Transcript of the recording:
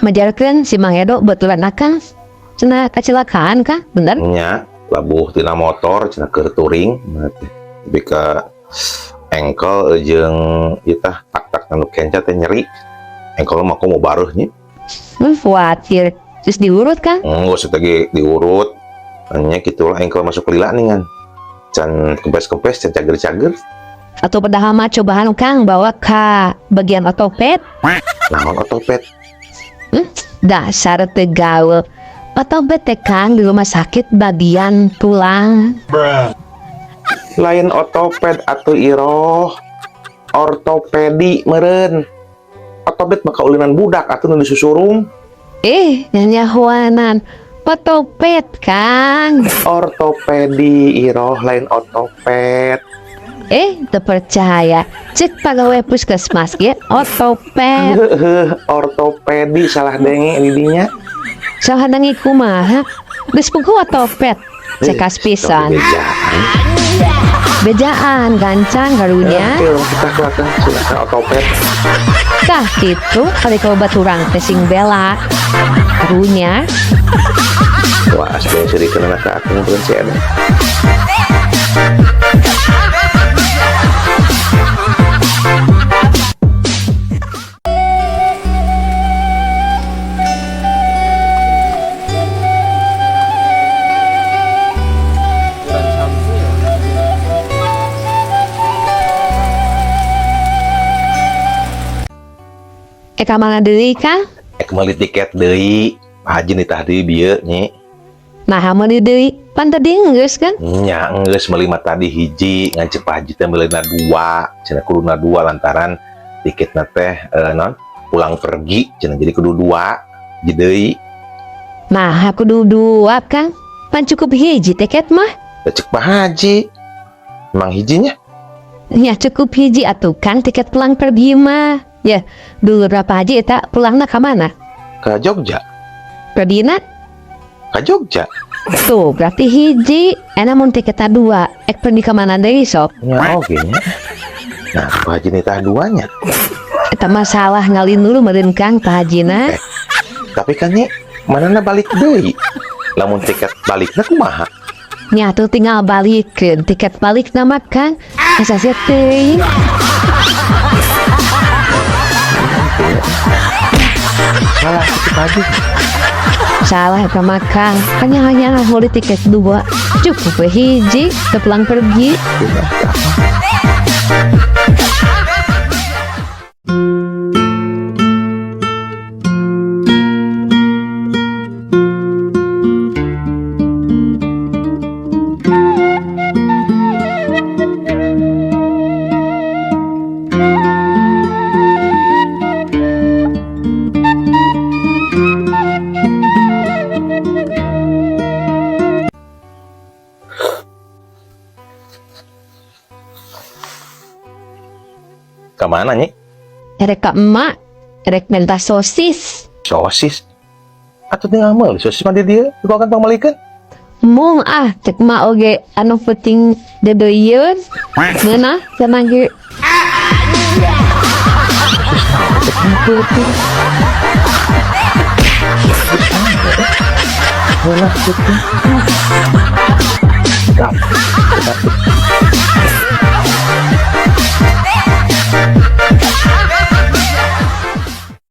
Majarkeun si Mang Edo betulan akang cenah kecelakaan kah? Bener? Nya, labuh tina motor cenah keur touring tapi ka engkel jeung ieu tah tak-tak anu kenca teh nyeri. Engkel mah komo bareuh nya. Khawatir. Terus diurut kan? Enggak usah lagi diurut. Nya gitulah engkel masuk lila nih kan. Can kempes-kempes, can cager-cager. Atau padahal mah cobaan Kang bawa ke bagian otoped. Naon otoped? Dasar teu gaul. Otoped teh Kang di rumah sakit bagian tulang. Lain otoped atau iroh. Ortopedi meren. Otoped mah kaulinan budak atuh nu disusurung. Eh, nyanyahuanan. Otoped, Kang. Ortopedi iroh lain otoped. Eh, terpercaya. Cek pegawai puskesmas ge otoped. Heuh, ortopedi salah denge di dinya. Salah dangi kumaha? Geus puguh otoped. Cekas pisan. Bejaan. Bejaan gancang karunya. Oke, kita kelakang silakan otoped. Tah gitu kali kalau baturang teh sing bela. Karunya. Wah, sebenarnya sirikeun anak ka akang bukan si Edo. Eh, ka mana deui Kang? Eh, meuli tiket deui. Pak Haji nitah deui bieu nyi. Nah, meuli deui. Pan tadi geus kan? Nya geus meuli mah tadi hiji, ngan ceuk Pak Haji teh meulina dua, cenah kuduna dua lantaran tiketna teh non pulang pergi cenah jadi kudu dua hiji deui. Nah, aku dua Kang. Pan cukup hiji tiket mah. Da ceuk Pak Haji. Emang hijinya? Ya cukup hiji atuh Kang tiket pulang pergi mah. Ya, dulu berapa haji eta pulangna ka mana? Ke Jogja. Pergina? Ke Jogja. Tuh, berarti hiji. Enak mun tiketna dua. Ek pergi ka mana deui sok? Nya oge nya. Nah, Pak Haji nitah duanya. Eta masalah ngalin dulu meureun Kang Pak Hajina. Tapi kan nyi, manana balik deui. Lamun tiket balikna kumaha? Nya tuh tinggal balikeun tiket balik nama Kang. Asa sia teuing. Salah itu Pak Haji. Salah eta mah Kang. Kan hanya meuli tiket dua. Cukup we hiji, teu pulang pergi. Ka mana nyi? Erek ka emak, erek minta sosis. Sosis. Atuh tinggal meuli sosis mah di dieu, ku akan pangmeulikeun. Mung ah, cek emak oge anu penting dedoyeun. Meunah cenah ge. Meunah kitu.